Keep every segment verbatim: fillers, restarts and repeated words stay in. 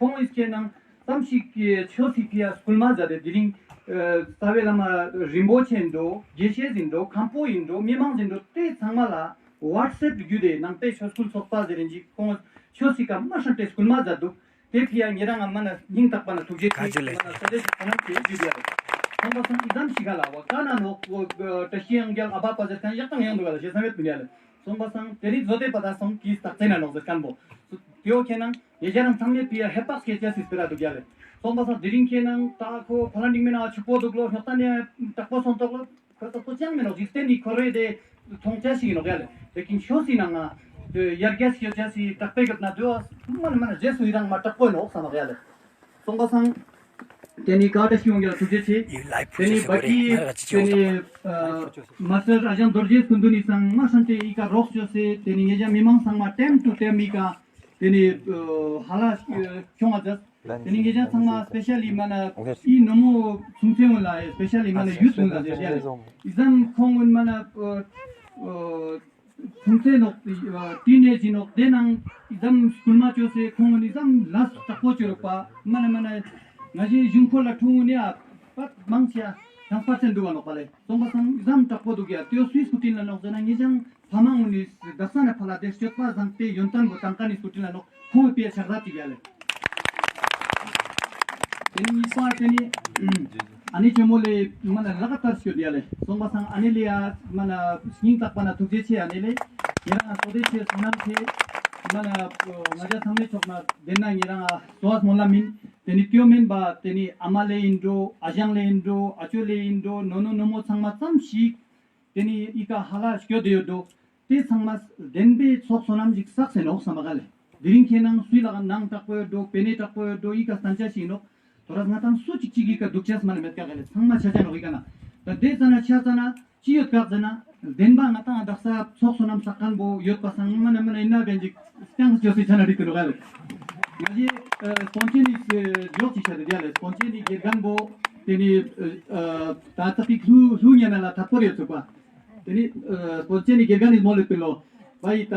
ཁོང་ངི་སྐད་ནང་ཙམ་ཞིག་གི་ཆོས་སི་ཕི་ཡ་སྐུལ་མ་མཛད་དེ་དེ་རིང་ཨ་རྩ་བའི་བླ་མ་རིན་པོ་ཆེ་འགྲོ། དགེ་བཤེས་ཡིན་འགྲོ། མཁན་པོ་ཡིན་འགྲོ། མི་མང་ཡིན་འགྲོ། དེ་ཚང་མ་ལ་ཝཊ་སེབ་བརྒྱུད་དེ་ནང་པའི་ཆོས་སྐུལ་ཚོགས་པ་ཟེར་རིན་ཅིག་ཁོང་ཆོས་སི་ཀ་མ་ཧྲན་ཏེ་སྐུལ་མ་མཛད་འདུག་དེ་ཕི་ཡ་ཉེ་རང་ང་མ་ན་སྙིང་ཐག་པ་ན་ཐུགས་རྗེ་ཆེ། མ་ན་ས་དེ་ཞིག་ཁོ་ན་ཆེ་ཞུ་རྒྱུ་ཡ་ལེ། སོང་པ་སང་ཨི་ཙམ་ཞིག་ག་ལ་བ་ཀ་ན་ནོག་བཀྲ་ཤིས་དབང་རྒྱལ་ཨ་བ་པ་ཟེར་མཁན་ཡག་དང་ཡང་འདུག་ག་ལ་ཞེ་ས་མེད་པ་ཡ་ལེ། སོང་པ་སང་དེ་རིང་བཟོ་དེ་པ་ད་སོང་གིས་སྟག་ཙེ་ན་ནོག་ཟེར་མཁན་པོ། དེའོ་ཁྱེད་ནང་ཉེ་རང་ཚང་མས་ཕི་ཡ་ཧེ་པག་སྐད་ཆ་ཞིག་སྤེ་ར་འདུག་ཡ་ལེ། སོང་པ་སང་དེ་རིང་ཁྱེད་ནང་ད་ཁོ་ཕ་ལ་འགྲིག་མེད་ན་ཆུ་པོ་འདུག་ལོ། ཉོག་ཏན་ནས་དྲག་པོ་སོང་ཏོག་ལོ། ཁོ་ད་ཁོ་ཅང་མེད་ནོག་འཇིག་རྟེན་ནི་འཁོར་བའི་དེ་མཐོང་ཆ་ཞིག་ཡིན་ནོག་ཡ་ལེ། དེ་ཀིན་ཆོས་སི་ནང་ང་དེ་ཡར་རྒྱས་སྐྱོད་ཆ་ཞིག་དྲག་པོའི་སྐབས་ན་དེ་བ་མ་ན་མ་ན་རྗེས་སུ་ཡི་རང་མ་དྲག་པོ་ཡིན་ནོག་བསམ་ནོག་ཡ་ལེ། སོང་པ་སང་དེ་ནི་ཀ་ཏ་ཤི་ཡོང་རྒྱ་ཐུགས་རྗེ་ཆེ། དེ་ནི་བ་ཀི་དེ་ནི་ཨ་མ་སྟར་ཨ་ཞང་རྡོ་རྗེ་ཀུན་འདུས་ནི་སང་མ་སང་དེ་ཨི་ཀ་རོགས་བཅོས་སེ་དེ་ནི་ངེད་ཅག་མི་མང་ཚང་མ་ཊེམ་ཊུ་ཊེམ་ཨི་ཀ་དེ་ནི་ཧ་ལ་ཁྱོང་ང་ཛད། དེ་ནི་ངེད་ཅག་ཚང་མ་སྤེ་ཤལ་ལི་མ་ན་ཨི་ནོ་མོ་ཚུན་ཚེ་འུན་ལ་སྤེ་ཤལ་ལི་མ་ན་ཡུ་ཐ་འུན་ལ་ཟེར་ཡ་ལེ། ཨི་ཙམ་ཁོང་འུན་མ་ན་ཚུན་ཚེ་ནོག་ཏི་ནེ་ཇི་ནོག་དེ་ནང་ཨི་ཙམ་སྐུལ་མ་བཅོས་སེ་ཁོང་འུན་ཨི་ཙམ་ལས་དྲག་པོ་བཅོས་རོག་པ་མ་ན་མ་ན་ང་ཞའི་གཞུང་འཁོར་ལ་འཁྲུངས་འུན་ཡ་པ་མང་ཆེ་ཡང་པར་སེན་འདུག་ག་ནོག་པ་ལེ། སོང་པ་སང་ཨི་ཙམ་དྲག་པོ་འདུག་ཡ་དེའོ་སུའི་སྐུ་དྲིན་ལ་ནོག་ཟེར་ན་ངེད་ཅག་ཕ་མ་འུན་ནི་དག་ས་ན་ཕ་ལ་དེ་སྤྱོད་པ་བཟང་པོའི་ཡོན་ཏན་པོ་ཏང་ཀ་ནི་སྐུ་དྲིན་ལ་ནོག་ཁོང་ངི་ཕི་ཡ་ཕྱག་ར་ཅིག་ཡ་ལེ། དེ་ནི་གཉིས་པ་དེ་ནི་ཨ་ནེ་ཆེན་མོ་ལེ་མ་ན་ལག་བསྟར་ཞུ་ཡ་ལེ། སོང་པ་སང་ཨ་ནེ་ལེ་ཡ་མ་ན་སྙིང་ཐག་པ་ན་ཐུགས་རྗེ་ཆེ་ཨ་ནེ་ལེ། ཉེ་རང་ང་བསོད་བདེ་ཆེ་བསོད་ནམས་ཆེ། མ་ན་ང་ཅག་ཚང་མའི་ཕྱོགས་ན་དེ་ན་ཉེ་རང་ང་བསོད་བདེ་སྨོན་ལམ་ཡིན། དེ་ནི་དེའོ་མེན་པ་དེ་ནི་ཨ་མ་ལེ་ཡིན་འགྲོ། ཨ་ཞང་ལེ་ཡིན་འགྲོ། ཨ་ཅོ་ལེ་ཡིན་འགྲོ། ནོ་ནོ་ནོ་མོ་ཚང་མ་ཙམ་ཞིག་དེ་ནི་ཨི་ཀ་ཧ་ལ་སྐྱོད་དེ་ཡོད་དོ། དེ་ཚང་མ་བདེན་པའི་ཚོགས་བསོད་ནམས་ཤིག་བསགས་སེ་ནོག་བསམ་པ་ག་ལེ། དེ་རིང་ཁྱེད་ནང་སུའི་ལག་ནང་དྲག་པོ་ཡོད་དོ། པེ་ནེ་དྲག་པོ་ཡོད་དོ། ཨི་ཀ་སྟན་ཆ་ཞིག་ནོག་དོ་ར་ང་ཏང་སུ་ཅིག་ཅིག་ཨི་ཀ་འདུག་ཆས་མ་ནེ་མེད་ཀ་ག་ལེ། ཚང་མ་ཆ་ཆ་ནོག་ཨི་ཀ་ན། ད་དེ་ཙ་ན་ཆ་ཙ་ན་ཅི་ཡོད་ཀ་ཙ་ན་བདེན་པ་ང་ཏང་དག་ས་ཚོགས་བསོད་ནམས་བསགས་མཁན་པོ་ཡོད་པ་སང་མ་ནེ་མ་ནེ་ཨིན་ན་བན་ཅིག་སྐྱང་ཅོ་སི་ཆ་ན་རིག་གི་ནོག་ག་ལེ། ང་ཞེ་སྤོན་ཆེན་ནི་ཇོག་ཅིག་ཆ་དེ་ཡ་ལེ། སྤོན་ཆེན་ནི་དགེ་རྒན་པོ་དེ་ནི་ད་ལྟ་པིག་ལྷུ་ལྷུ་ཉན་ན་ལ་ཐད་པོ་རེ་ཚུགས་པ། དེ་ནི་སྤོན་ཆེན་ནི་དགེ་རྒན་ནི་མོལ་ལེ་པིན་ལོ། བ་ཡི་ད་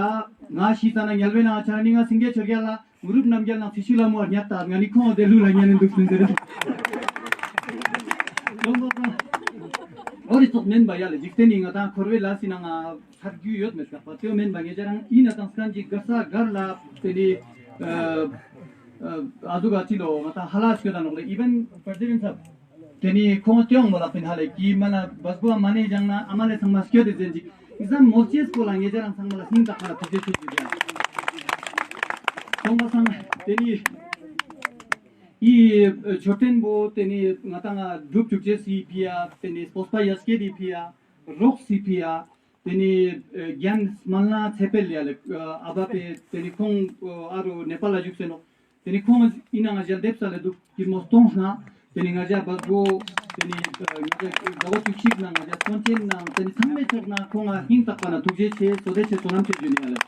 ང་ཤི་ཙ་ན་ཉལ་བའི་ནང་ཆ་ནི་ང་སིང་གེ་ཆོར་རྒྱ་ལ་མུ་རུབ་རྣམ་རྒྱལ་ནང་ཚི་ཤུ་ལ་མོ་བར་ཉལ་ད་ང་ནི་ཁོང་དེ་ལྷུ་ལ་ཉན་ནི་འདུག་སུན་ཟེར། འོ་རི་ཚོགས་མེན་པ་ཡ་ལེ། འཇིག་རྟེན་ནི་ང་ཏང་འཁོར་བའི་ལ་སི་ནང་ང་ཚར་རྒྱུ་ཡོད་མེད་ཀ་པ་དེའོ་མེན་པ་ངེད་ཅག་རང་ཨིན་ན་ཏང་སྐན་ཅིག་གར་ས་གར་ལ་དེ་ནི་ཨ་ཟུག་ག་ཅི་ལོ་ང་ཏང་ཧ་ལ་སྐྱོད་ད་ནོག་ལེ། ཨི་བན་པར་ཏེ་བིན་ཚབ། དེ་ནི་ཁོང་ཅོང་མོ་ལ་པིན་ཧ་ལེ་ཀི་མ་ན་བས་བུ་མ་ནེ་ཇང་ན་ཨ་མ་ལེ་ཚང་མ་སྐྱོད་དེ་ཟེན་ཅིག་ཨི་ཟམ་མོ་ཅེས་པོ་ལ་ངེད་ཅག་རང་ཚང་མ་ལ་སྙིང་ཐག་པ་ལ་ཐུགས་རྗེ་ཆེ་ཞུ་རྒྱུ། སོང་པ་སང་དེ་ནི་ཨི་མཆོད་རྟེན་པོ་དེ་ནི་ང་ཏང་ང་སྒྲུབ་བཅུག་ཅེས་སི་ཕི་ཡ་དེ་ནི་སྤོས་པ་ཡ་སྐྱེད་དི་ཕི་ཡ་རོགས་སི་ཕི་ཡ། དེ་ནི་རྒྱན་སྨན་བླ་ཚེ་འཕེལ་ཡ་ལེ་ཨ་བ་པེ་དེ་ནི་ཁོང་ཨ་རུ་ནེ་པཱལ་ལ་བཞུགས་སེ་ནོག་དེ་ནི་ཁོང་ཨིན་ན་ང་ཞ་འདེབས་ས་ལེ་འདུག་ཀིར་མོ་སྟོང་ན། དེ་ནི་ང་ཞ་བ་གོ་དེ་ནི་ང་ཞ་ཟླ་བ་བཅུ་གཅིག་ན་ང་ཞ་སྤོན་ཆེན་ན་དེ་ནི་ཚང་མའི་ཕྱོགས་ན་ཁོང་ང་སྙིང་ཐག་པ་ན་ཐུགས་རྗེ་ཆེ་བསོད་བདེ་ཆེ་བསོད་ནམས་ཆེ་ཞུ་ནི་ཡ་ལེ།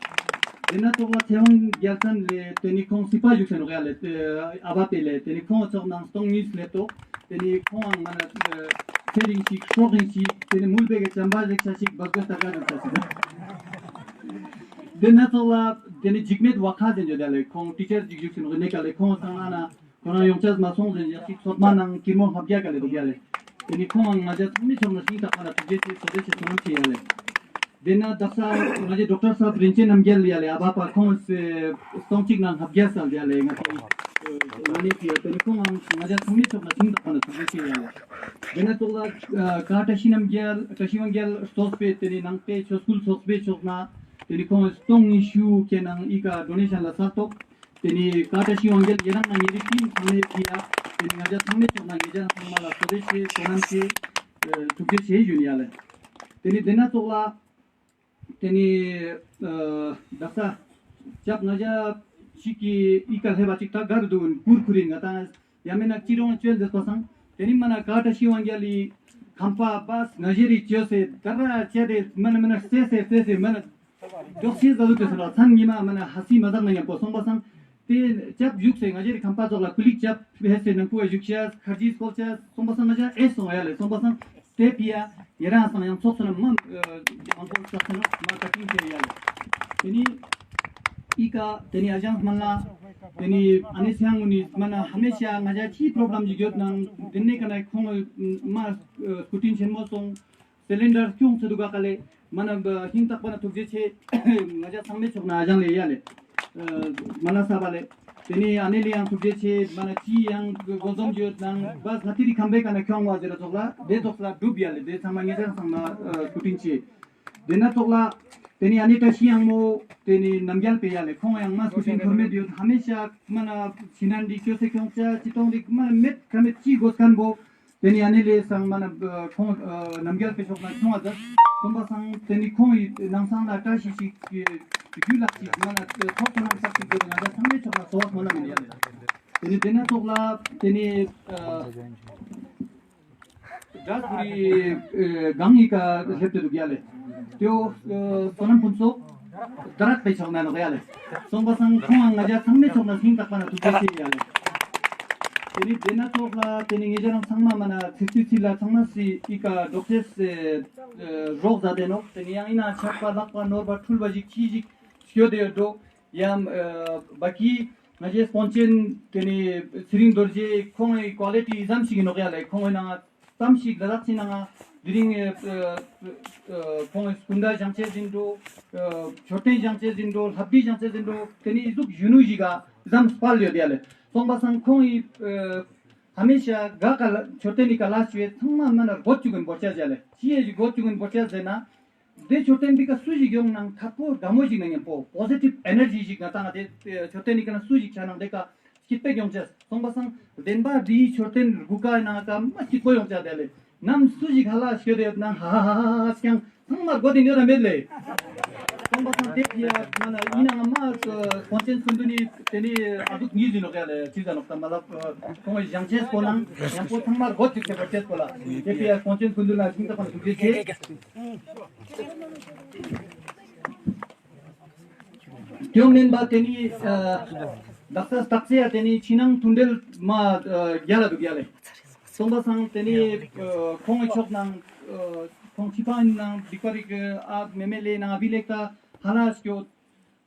དེ་ན་ཙོགས་ལ་ཚེ་དབང་རྒྱལ་མཚན་ལེ་དེ་ནི་ཁོང་སི་པ་བཞུགས་སེ་ནོག་ཡ་ལེ། ཨ་བ་པེ་ལེ་དེ་ནི་ཁོང་ཙོགས་ནང་སྟོང་གཉིས་ལེབ་ཏོག་དེ་ནི་ཁོང་ཨང་མ་ན་ཚེ་རིང་ཞིག་སྲོག་རིང་ཞིག་དེ་ནི་མུལ་བེ་གི་བྱམས་པ་རིག་ཆ་ཞིག་བག་གོས་ལྟར་ག་རིག་ཆ་ཞིག་དེ་ན་ཙོགས་ལ་དེ་ནི་འཇིགས་མེད་བ་ཁ་ཟེར་ཡོད་ཡ་ལེ། ཁོང་ཊི་ཅར་ཅིག་བཞུགས་སེ་ནོག་ནེ་ཀ་ལེ། ཁོང་ཚང་ན་ན་ཁོ་རང་ཡོང་ཆ་མ་སོང་ཟེར་ཡ་ཞིག་ཚོད་མ་ནང་ཀིར་མོ་ལྔ་བརྒྱ་ཀ་ལེ་འདུག་ཡ་ལེ། དེ་ནི་ཁོང་ང་ང་ཞ་ཚང་མའི་ཕྱོགས་ན་སྙིང་ཐག་པ་ན་ཐུགས་རྗེ་ཆེ་བསོད་བདེ་ཆེ་བསོད་ནམས་ཆེ་ཡ་ལེ། དེ་ན་དག་ས་ང་ཞའི་ཌོག་ཊར་སཱབ་རིན་ཆེན་རྣམ་རྒྱལ་ཡ་ལེ་ཨ་བ་པ་ཁོང་སྟོང་གཅིག་ནང་ལྔ་བརྒྱ་སལ་ཡ་ལེ། ང་ཏང་ང་ནི་ཀི་ཡ་དེ་ནི་ཁོང་ང་ང་ཞ་ཚང་མའི་ཕྱོགས་ན་སྙིང་ཐག་པ་ན་ཐུགས་རྗེ་ཆེ་ཡ་ལེ། དེ་ན་ཙོགས་ལ་ཀ་བཀྲ་ཤིས་རྣམ་རྒྱལ་བཀྲ་ཤིས་དབང་རྒྱལ་གཙོས་པའི་དེ་ནི་ནང་པའི་ཆོས་སྐུལ་ཚོགས་པའི་ཕྱོགས་ན་དེ་ནི་ཁོང་སྟོང་ཉི་ཤུ་ཀའི་ནང་ཨི་ཀ་ཌོ་ནེ་ཤན་ལ་སལ་ཏོག་དེ་ནི་ཀ་བཀྲ་ཤིས་དབང་རྒྱལ་ཉེ་རང་ང་ཉེ་རིགས་ཀྱི་ཚང་མའི་ཕི་ཡ་དེ་ནི་ང་ཞ་ཚང་མའི་ཕྱོགས་ན་ང་ཞ་ཚང་མ་ལ་བསོད་བདེ་ཆེ་བསོད་ནམས་ཆེ་ཐུགས་རྗེ་ཆེ་ཞུ་ནི་ཡ་ལེ། དེ་ནི་དེ་ན་ཙོགས་ལ་དེ་ནི་ཨ་དག་ས་ཅབ་ང་ཞ་ཅིག་གི་ཨི་ཀ་ལྷེ་བ་ཅིག་ད་ག་རུ་འདུག་ཁུར་ཁུར་ཡིན་ང་ཏང་ཡ་མེད་ན་ཅི་རུང་ཅོལ་འདེད་པ་སང་དེ་ནི་མ་ན་ཀ་བཀྲ་ཤིས་དབང་རྒྱལ་ལི་ཁམས་པ་བས་ང་ཞེ་རི་ཅོས་སེ་ད་ར་ཅེ་དེ་མ་ན་མ་ན་སེ་སེ་སེ་སེ་མ་ན་མགྱོགས་ཤེས་ཟ་ལུགས་ཏེ་སོང་ལ་མཚན་ཉི་མ་མ་ན་ཧ་སི་མ་དག་ན་ཉམ་པོ་སོང་པ་སང་དེ་ཅབ་བཞུགས་སེ་ང་ཞེ་རི་ཁམས་པ་ཙོགས་ལ་ཀུ་ལིག་ཅབ་ཧེ་སེ་ནང་ཁུ་བ་བཞུགས་ཤེས་ཁར་ཇི་སྐོལ་ཤེས་སོང་པ་སང་ང་ཞ་ཨེ་སོང་ཡ་ལེ་སོང་པ་སང་དེ་ཕི་ཡ་ཉེ་རང་སང་ཡང་ཚོགས་སོ་ན་མ་མང་པོ་ཙག་སེ་ན་མ་ཀ་ཏིང་ཆེ་ཡ་ལེ། དེ་ནི་ ཨི་ཀ་ཏེ་ནེ་ཨ་ཞང་མན་ལ་ཏེ་ནེ་ཨ་ནེ་སི་ཡང་ངུ་ནི་མ་ན་ཧ་མེ་ཤ་ང་ཞ་ཅི་པྲོབ་ལེམ་ཞིག་ཡོད་ནང་ཏེ་ནེ་ཀ་ན་ཁོང་མ་སྐུ་དྲིན་ཆེན་མོ་སོང་། སེ་ལེན་ཌར་ཁྱོང་ཚེ་དུག་ག་ལེ། མ་ན་ཤིང་ཏག་པ་ན་ཐུགས་རྗེ་ཆེ། ང་ཞ་ཚང་མའི་ཕྱོགས་ནེ་ཨ་ཞང་ལེ་ཡ་ལེ། མ་ན་ས་བ་ལེ། ཏེ་ནེ་ཨ་ནེ་ལེ་ཡང་ཐུགས་རྗེ་ཆེ། མ་ན་ཅི་ཡང་གོ་འཛོམས་ཡོད་ནང་བ་ས་ཏི་རི་ཁམ་བེ་ཀ་ན་ཁྱོང་བ་ཟེར་ར་ཙོགས་ལ་ཏེ་ཙོགས་ལ་གྲུབ་ཡ་ལེ། ཏེ་ཚང་མ་ངེ་ཅག་ཚང་མ་སྐུ་དྲིན་ཆེ། ཏེ་ན་ཙོགས་ལ་ཏེ་ནེ་ཨ་ནེ་བཀྲ་ཤིས་གཡང་མོ་ཏེ་ནེ་ནམ་རྒྱལ་པེ་ཡ་ལེ། ཁོང་ཡང་མ་སྐུ་དྲིན་ཐོར་མེད་ཡོད། ཧ་མེ་ཤ་མ་ན་ཕྱི་ནང་འདི་སྐྱོ་སེ་ཁྱོང་ཅ་ཅི་གཏོང་འདི་མ་ན་མེད་ཁ་མེད་ཅི་གོ་སྐན་བོ། ཏེ་ནེ་ཨ་ནེ་ལེ་སང་མ་ན་ཁོང་ནམ་རྒྱལ་པེ་ཕྱོགས་ནེ་ཁྱོང་ང་ཛད་སོང་པ་སང་ཏེ་ནེ་ཁོང་ངི་ནང་སང་ལ་བཀྲ་ཤིས་ཤིག་རྒྱུ་ལག་ཅིག་མ་ན་ཚོགས་ཁོ་ནང་ས་ཅིག་ཏེ་ང་ཞ་ཚང་མའི་ཕྱོགས་ནེ་སོ་བ་མ་ན་མེད་ཡ་ལེ། ཏེ་ནེ་ཏེ་ན་ཙོགས་ལ་ཏེ་ནེ་ཨ་ཌ་རག་པུ་རི་ཨེ་གང་ངི་ཀ་ལེབས་ཏེ་དུག་ཡ་ལེ། ཏེའོ་ཨེ་སོ་ནམ་ཕུན་ཚོགས་ཌ་རག་པེ་ཕྱོགས་ནེ་ནོག་ཡ་ལེ། སོང་པ་སང་ཁོང་ང་ཞ་ཚང་མའི་ཕྱོགས་ནེ་ཤིང་ཏག་པ་ན་ཐུགས་རྗེ་ཆེ་ཡ་ལེ། ཏེ་ནེ་ཏེ་ན་ཙོགས་ལ་ཏེ་ནེ་ངེ་ཞ་རང་ཚང་མ་མ་ན་ཚིག་ཚིག་ཚིག་ལ་ཚང་མ་སི་ཨི་ཀ་འགྲོགས་ཅེས་ཨེ་རོགས་ཛད་དེ་ནོག། ཏེ་ནེ་ཡང་ཨིན་ན་ཆགས་པ་ལག་པ་ནོར་བ་འཁྲུལ་བ་ཞིག་ཅི་ཞིག་སྐྱོད་དེ་ཡོད་འགྲོ། ཡང་ཨ་བ་ཀི་ང་ཞའི་སྤོན་ཆེན་ཏེ་ནེ་ཚེ་རིང་རྡོ་རྗེ་ཁོང་ངི་ཀོ་ལི་ཊི་ཙམ་ཞིག་ཨིན་ནོག་ཡ་ལེ། ཁོང་ངི་ནང་ཙམ་ཞིག་ལ་དྭགས་སི་ནང་དེ་རིང་ཨ་ཨ་ཁོང་ངི་སྐུ་ཟླ་བཞེངས་ཅེས་ཨིན་འགྲོ། ཨ་མཆོད་རྟེན་བཞེངས་ཅེས་ཨིན་འགྲོ། ལྷ་བྲིས་བཞེངས་ཅེས་ཨིན་འགྲོ། ཏེ་ནེ་ཟུག་གཞོན་ནུ་ཞིག་ག་ཙམ་སྤར་ཡོད་ཡ་ལེ། སོང་པ་སང་ཁོང་ངི་ཨ་ཧ་མེ་ཤ་ག་ཀ་ལ་མཆོད་རྟེན་ནི་ཀ་ལ་ཞུ་བའི་ཚང་མ་མ་ན་སྒོ་བཅུག་གིན་བོར་ཅེས་ཡ་ལེ། ཅི་ཡ་ཞིག་སྒོ་བཅུག་གིན་བོར་ཅེས་ཟེར་ན། ཏེ་མཆོད་རྟེན་འདི་ཀ་སུ་ཞིག་ཡོང་ནང་ཁ་པོ་དགའ་མོ་ཞིག་ནང་ཉམ་པོ་པོ་ཟི་ཊིབ་ཨེ་ནར་ཇི་ཞིག་ང་ཏང་ཏེ་མཆོད་རྟེན་འདི་ཀ་ན་སུ་ཞིག་ཆ་ནང་ཏེ་ཀ་སྐྱིད་པོ་ཡོང་ཅེས། སོང་པ་སང་བདེན་པ་འདི་མཆོད་རྟེན་རུ་ཀ་ནང་ཀ་མ་སྐྱིད་པོ་ཡོང་ཅེས་ཏེ་ལེ། ནམ་སུ་ཞིག་ཧ་ལ་སྐྱོད་དེ་ཡོད་ན་ཧ་ཧ་ཧ་ཧ་ཀྱང་ཚང་མ་སྒོ་ཏེ་ཉོ་ར་མེད་ལེ། སོང་པ་སང་ཏེ་ཕི་ཡ་མ་ན་ཨིན་ན་ང་མ་ཀོན་ཅན་ཀུན་འདུས་ནི་ཏེ་ནེ་ཨ་དུག་ཉིས་ཨིན་ནོག་ཡ་ལེ། ཅི་ཟེར་ནོག་ཏ་མ་ལབ་ཁོང་ངི་བཞེངས་ཅེས་པོ་ནང་ཉམ་པོ་ཚང་མ་སྒོ་བཅུག་སྟེ་བོར་ཅེས་པོ་ལ་ཏེ་ཕི་ཡ་ཀོན་ཅན་ཀུན་འདུས་ལ་ཤིང་ཏག་པ་ན་ཐུགས་རྗེ་ཆེ། ཏེའོ་མེན་པ་ཏེ་ནེ་ཨ་དག་ས་སྟག་རྩེ་ཡ་ཏེ་ནེ་ཕྱི་ནང་མཐུན་འབྲེལ་མ་ཨ་རྒྱལ་ལ་དུག་ཡ་ལེ། སོང་པ་སང་ཏེ་ནེ་ཨ་ཁོང་ངི་ཕྱོགས་ནང་ཨ་ཁོང་ཕྱི་པ་ནང་འདི་པ་རིག་ཨ་མེ་མེ་ལེ་ནང་ཨ་བི་ལེག་ཏ་ཧ་ལ་སྐྱོད།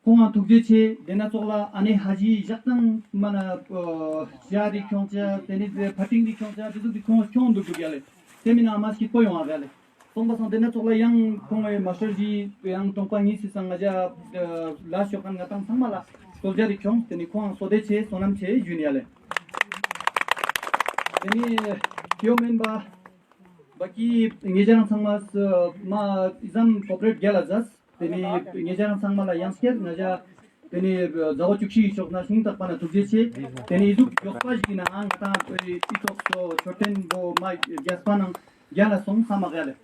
ཁོང་ང་ཐུགས་རྗེ་ཆེ། ཏེ་ན་ཙོགས་ལ་ཨ་ནེ་ཧ་ཇི་ཞག་དང་མ་ན་ཨ་ཞ་རི་ཁྱོང་ཅ་ཏེ་ནེ་ཕ་ཏིང་རི་ཁྱོང་ཅ་ཏེ་ཚོ་ཏེ་ཁོང་ཁྱོང་དུག་དུག་ཡ་ལེ། ཏེ་མིན་ན་མ་སྐྱིད་པོ་ཡོང་ང་ཡ་ལེ། སོང་པ་སང་ཏེ་ན་ཙོགས་ལ་ཡང་ཁོང་ངི་མ་སྟར་ཇི་ཡང་གྲོང་པ་ཉིས་སི་སང་ང་ཞ་ལ་ཤོག་ཁན་ང་ཏང་ཚང་མ་ལ་སྟོབས་རྒྱལ་རི་ཁྱོང་། ཏེ་ནེ་ཁོང་ང་སོ་དེ་ཆེ་སོ་ནམ་ཆེ་ཞུ་ནི་ཡ་ལེ། ཏེ་ནེ་ཏེའོ་མེན་པ་བ་ཀི་ངེ་ཅ་རང་ཚང་མ་མ་ཨི་ཙམ་ཀོ་པ་རེཊ་རྒྱལ་ལ་ཛད། ཏེ་ནེ་ངེ་ཅ་རང་ཚང་མ་ལ་ཡང་སྐྱར་ང་ཞ་ཏེ་ནེ་ཟླ་བ་བཅུ་བཞི་ཡི་ཕྱོགས་ནེ་ཤིང་ཏག་པ་ན་ཐུགས་རྗེ་ཆེ། ཏེ་ནེ་ཨི་ཟུག་མགྱོགས་པ་ཞིག་ན་ང་ཏང་ཨི་ཙོགས་སོ་མཆོད་རྟེན་པོ་མ་རྒྱས་པ་ནང་རྒྱལ་ལ་སོང་ས་མ་རྒྱལ་ལེ།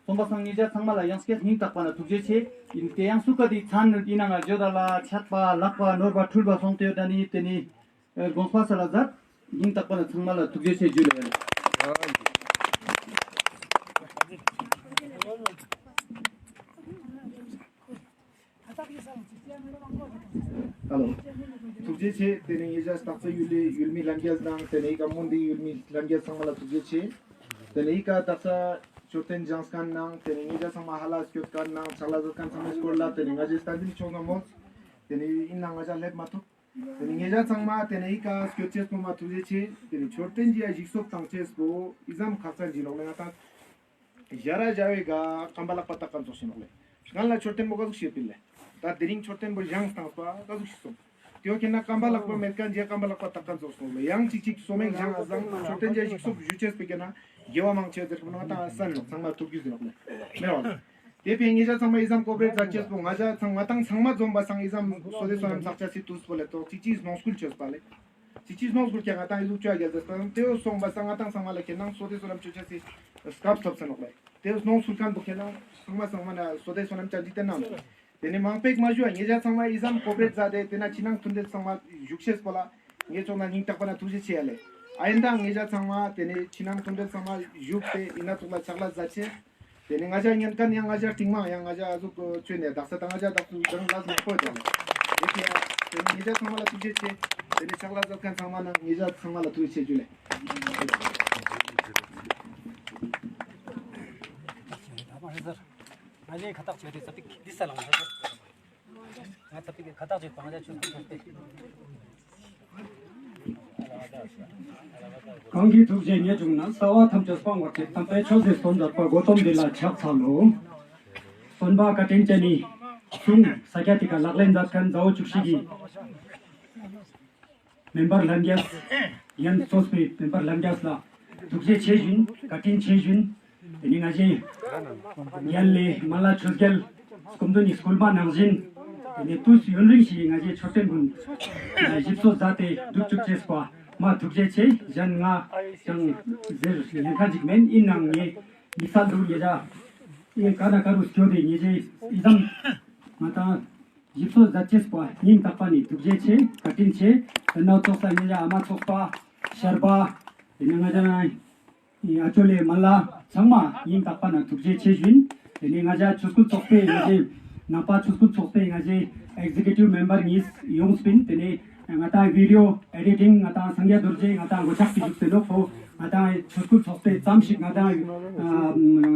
སོང་པ་སང་ངེ་ཅ་ཚང་མ་ལ་ཡང་སྐྱར་ཤིང་ཏག་པ་ན་ཐུགས་རྗེ་ཆེ། ཨིན་ཏེ་ཡང་སུ་ཀ་ཏེ་ཚན་ཨིན་ན་ང་ཇོ་ད་ལ་ཆག་པ་ལག་པ་ནོར་བ་འཁྲུལ་བ་སོང་སྟེ་ཡོད་ད་ནི་ཏེ་ནེ་དགོངས་པ་སལ་ལ་ཛད། ཤིང་ཏག་པ་ན་ཚང་མ་ལ་ཐུགས་རྗེ་ཆེ་ཞུ་ལེ། ཧ་ལོ། ཐུགས་རྗེ་ཆེ། ཏེ་ནེ་ངེ་ཅ་སྟག་རྩེ་ཡུལ་ལི་ཡུལ་མི་ལྷན་རྒྱས་དང་ཏེ་ནེ་ཨི་ཀ་མུན་དི་ཡུལ་མི་ལྷན་རྒྱས་ཚང་མ་ལ་ཐུགས་རྗེ་ཆེ། ཏེ་ནེ་ཨི་ཀ་དག་ས་མཆོད་རྟེན་བཞེངས་ཁན་ནང་ཏེ་ནེ་ངེ་ཅ་ཚང་མ་ཧ་ལ་སྐྱོད་ཁན་ནང་ཕྱག་ལས་མཛད་ཁན་ཚང་མའི་སྐོར་ལ་ཏེ་ནེ་ང་ཞའི་སྟན་འཛིན་ཆོག་ན་མོལ། ཏེ་ནེ་ཨིན་ན་ང་ཞ་ལེབ་མ་ཐུབ། ཏེ་ནེ་ངེ་ཅ་ཚང་མ་ཏེ་ནེ་ཨི་ཀ་སྐྱོད་ཅེས་པོ་མ་ཐུགས་རྗེ་ཆེ། ཏེ་ནེ་མཆོད་རྟེན་གྱི་ཡ་ཞིག་གསོ་བཏང་ཅེས་པོ་ཨི་ཙམ་ཁག་ཅན་ཞིག་ནོག་ལེ། ང་ཏང་ཞ་ར་ཞ་བའི་ག་ཀམ་པ་ལག་པ་བཏགས་ཁན་ཙོགས་ཤིག་ནོག་ལེ། སྔན་ལ་མཆོད་རྟེན་པོ་ག་ཟུག་ཤེས་པིན་ལེ། ད་དེ་རིང་མཆོད་རྟེན་པོ་བཞེངས་བཏང་པ་ག་ཟུག་ཤེས་སོང་། ཏེའོ་ཁྱེད་ན་ཀམ་པ་ལག་པ་མེད་ཁན་ཞིག་ཀམ་པ་ལག་པ་བཏགས་ཁན་ཙོགས་སོང་ལེ། ཡང་ཅིག་ཅིག་སོ་མེད་བཞེངས་ཨ་ཟང་མཆོད་རྟེན་གྱི་ཡ་ཞིག་གསོ་ཞུ་ཅེས་པོ་ཁྱེད་ན་དགེ་བ་མང་ཆེ་ཟེར་ཁན་ང་ཏང་ཨ་སན་ནོག་ཚང་མ་ཐུགས་རྒྱུས་ཟེར་ནོག་ལེ། མེད་བ་ལེ། ཏེ་ཕིའ་ངེ་ཅ་ཚང་མ་ཨི་ཙམ་ཀོ་པ་རེཊ་ཛད་ཅེས་པོ་ང་ཞ་ཚང་ང་ཏང་ཚང་མ་ཛོམ་པ་སང་ཨི་ཙམ་སོ་དེ་སོ་ནམ་ཚག་ཅེས་སི་ཏུས་པོ་ལེ་ཏོག་ཅིག་ཅིག་སྣང་སྐུལ་ཅོས་པ་ལེ། ཅིག་ཅིག་སྣང་སྐུལ་ཀྱང་ང་ཏང་ཨི་ཟུག་ཅོ་ཡ་རྒྱལ་ཟེར་སང་ཏེའོ་སོང་པ་སང་ང་ཏང་ཚང་མ་ལ་ཁྱེད་ན་སོ་དེ་སོ་ནམ་ཅོ་ཅེས་སི་སྐབས་ཐོབ་ས་ནོག་ལེ། ཏེའོ་སྣང་སྐུལ་ཁན་པོ་ཁྱེད་ན་ཚང་མ་ཚང་མ་ན་སོ་དེ་སོ་ནམ་ཅན་ཅིག་ཏེ་ནང་ནོག། ཏེ་ནེ་མང་པོ་ཞིག་མ་ཞུ་བ་ངེ་ཅ་ཚང་མ་ཨི་ཙམ་ཀོ་པ་རེཊ་ཛད་དེ་ཏེ་ན་ཕྱི་ནང་མཐུན་འབྲེལ་ཚང་མ་ཞུགས་ཤེས་པོ་ལ་ངེ་ཅོག་ན་སྙིང་ཐག་པ་ན་ཐུགས་རྗེ་ཆེ་ཡ་ལེ། ཨ་ཨིན་ད་ངེ་ཅ་ཚང་མ་ཏེ་ནེ་ཕྱི་ནང་མཐུན་འབྲེལ་ཚང་མ་ཞུགས་ཏེ་ཨིན་ན་ཙོགས་ལ་ཕྱག་ལས་ཛད་ཅེས། ཏེ་ནེ་ང་ཞ་ཉན་ཁན་ཡང་ང་ཞ་རྟིང་མ་ཡང་ང་ཞ་ཨ་ཟུག་ཅོས་ནེ་དག་ས་དང་ང་ཞ་དག་ས་དང་ལ་ཟུག་པོ་ཡོད་ལེ། ཏེ་ཕིའ་ཏེ་ནེ་ངེ་ཅ་ཚང་མ་ལ་ཐུགས་རྗེ་ཆེ། ཏེ་ནེ་ཕྱག་ལས་ཛད་ཁན་ཚང་མ་ན་ངེ་ཅ་ཚང་མ་ལ་ཐུགས་རྗེ་ཆེ་ཞུ་ལེ། གང་གི་ཐུགས་རྗེ་ཉེས་བྱུང་ན། རྩ་བ་ཐམས་ཅད་སྤང་བར་བྱེད། དམ་པའི་ཆོས་འདི་སྟོན་མཛད་པ། གོ་ཏམ་འདི་ལ་ཕྱག་འཚལ་ལོ། སྟོན་པ་བཀའ་དྲིན་ཅན་ནི་གསུང་ས་སྐྱ་ཏི་ཀ་ལག་ལེན་མཛད་མཁན་མཛའ་བོ་བཅུ་བཞི་གི་མེམ་བར་ལྷན་རྒྱས། ཡང་སོས་པའི་མེམ་བར་ལྷན་རྒྱས་ལ་ཐུགས་རྗེ་ཆེ་ཞུ་ཡིན། བཀའ་དྲིན་ཆེ་ཞུ་ཡིན། དེ་ནས་ང་ཞའི་ཡན་ལས་མ་ལ་ཆོས་རྒྱལ་སྐུ་མདུན་ནི་སྐུལ་མ་ནང་བཞིན། དེ་ནས་དུས་ཡུན་རིང་ཞིག་ང་ཞའི་མཆོད་རྟེན་ཀུན་ཞིབ་གསོ་མཛད་དེ་སྒྲུབ་བཅུག་ཅེས་པ་མ་ཐུགས་རྗེ་ཆེ། གཞན་ང་ཅང་ཟེར་ཉན་ཁ་ཅིག་མེན། ཡིན་ནའང་ངའི་མི་ཚ་འདུག་ཉེ་ཞ་ཡིན། ཀ་ན་ཀ་རུ་སྐྱོ་དེ་ཉེ་ཞའི་ཨི་ཙམ་ང་དང་ཞིབ་གསོ་མཛད་ཅེས་པ་སྙིང་ཐག་པ་ནས་ཐུགས་རྗེ་ཆེ། བཀའ་དྲིན་ཆེ། དེ་ན་ཚོགས་ས་ཉེ་ཞ་ཨ་མ་ཚོགས་པ་ཤར་པ། དེ་ནས་ང་ཅང་ཨ་ཅོ་ལེ་མ་ལ་ཚང་མ་སྙིང་ཐག་པ་ནས་ཐུགས་རྗེ་ཆེ་ཞུ་ཡིན། དེ་ནས་ང་ཞ་ཆོས་སྐུལ་ཚོགས་པའི་ང་ཞའི་ནང་པ་ཆོས་སྐུལ་ཚོགས་པའི་ང་ཞའི་ཨེག་ཟི་ཀེ་ཊིབ་མེམ་བར་གཉིས་ཡོངས་པིན། དེ་ནས་ང་དང་བི་ཌི་ཡོ་ཨེ་ཌི་ཊིང་ང་དང་སངས་རྒྱས་རྡོ་རྗེ་ང་དང་མགོ་ཆག་གི་བཞུགས་ཏེ་ནོག་ཁོ། ང་དང་ཆོས་སྐུལ་ཚོགས་པའི་ཙམ་ཞིག་ང་དང་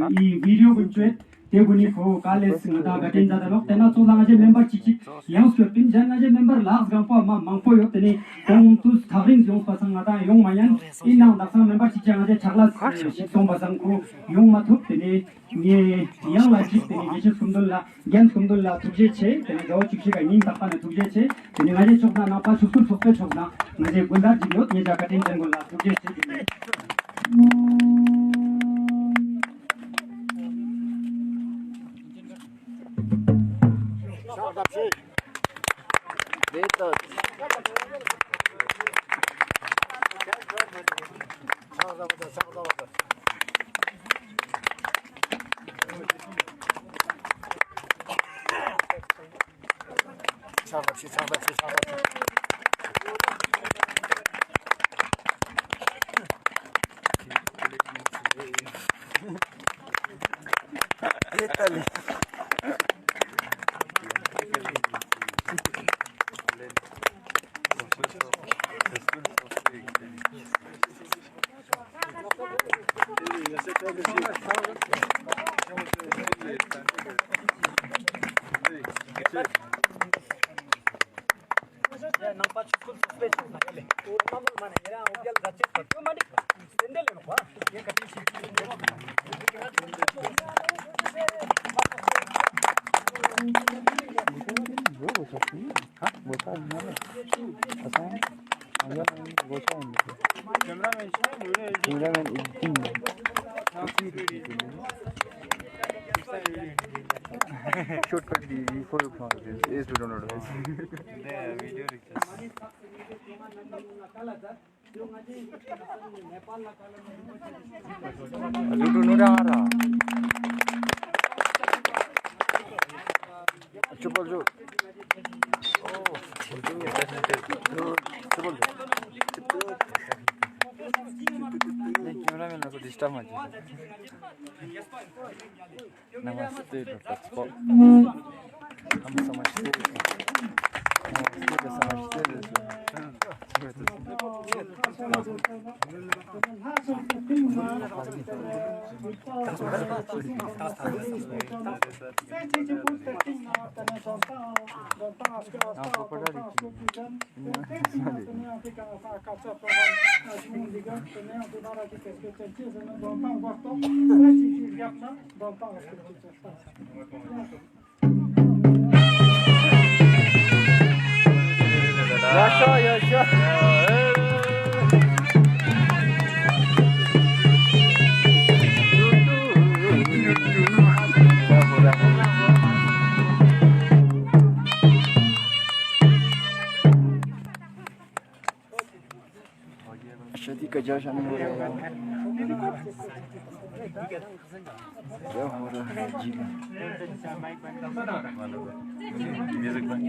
ཨི་བི་ཌི་ཡོ་ཀུན་ཅོས། དེ་ཀུན་ནི་ཁོ་ག་ལེ་སི་ང་དང་བཀའ་དྲིན་མཛད་ད་ནོག། དེ་ན་ཚོགས་ལ་ང་ཞའི་མེམ་བར་ཅིག་ཅིག་ཡང་སྐྱོད་པིན། གཞན་ང་ཞའི་མེམ་བར་ལགས་གང་པོ་མ་མང་པོ་ཡོད། དེ་ནས་ཁོང་དུས་ཐག་རིང་ཡོངས་པ་སང་ང་དང་ཡོང་མ་ཉན། ཡིན་ནའང་དག་སང་མེམ་བར་ཅིག་ཅིག་ང་ཞའི་ཕྱག་ལས་ཤིག་སོང་པ་སང་ཁོ་ཡོང་མ་ཐུབ། དེ་ནས་ངས་ཡང་ལ་ཅིག་དེ་ནས་དགེ་བཤེས་སྐུ་མདུན་ལ་རྒན་སྐུ་མདུན་ལ་ཐུགས་རྗེ་ཆེ། དེ་ནས་མཛའ་བོ་བཅུ་བཞི་ལ་སྙིང་ཐག་པ་ནས་ཐུགས་རྗེ་ཆེ། དེ་ནས་ང་ཞའི་ཕྱོགས་ནས་ནང་པ་ཆོས་སྐུལ་ཚོགས་པའི་ཕྱོགས་ནས་ང་ཞའི་སྐུ་ཟླ་ཅིག་ཡོད། ངེད་ཅག་བཀའ་དྲིན་ཅན་ཀུན་ལ་ཐུགས་རྗེ་ཆེ་ཞུ་ཡིན། Shortcut di, for your phone, is to download. Video request. Alu tu nura ara. Chupal jo. Oh, chupal jo. Nae, cameraman ko disturb ma. Namaste, Doctor Spock. हम समझते हैं। नमस्ते, तो समझते हैं। आपको पढ़ा रही थी। शादी का जश्न हो रहा है। क्या हो रहा है जी? म्यूजिक बंद।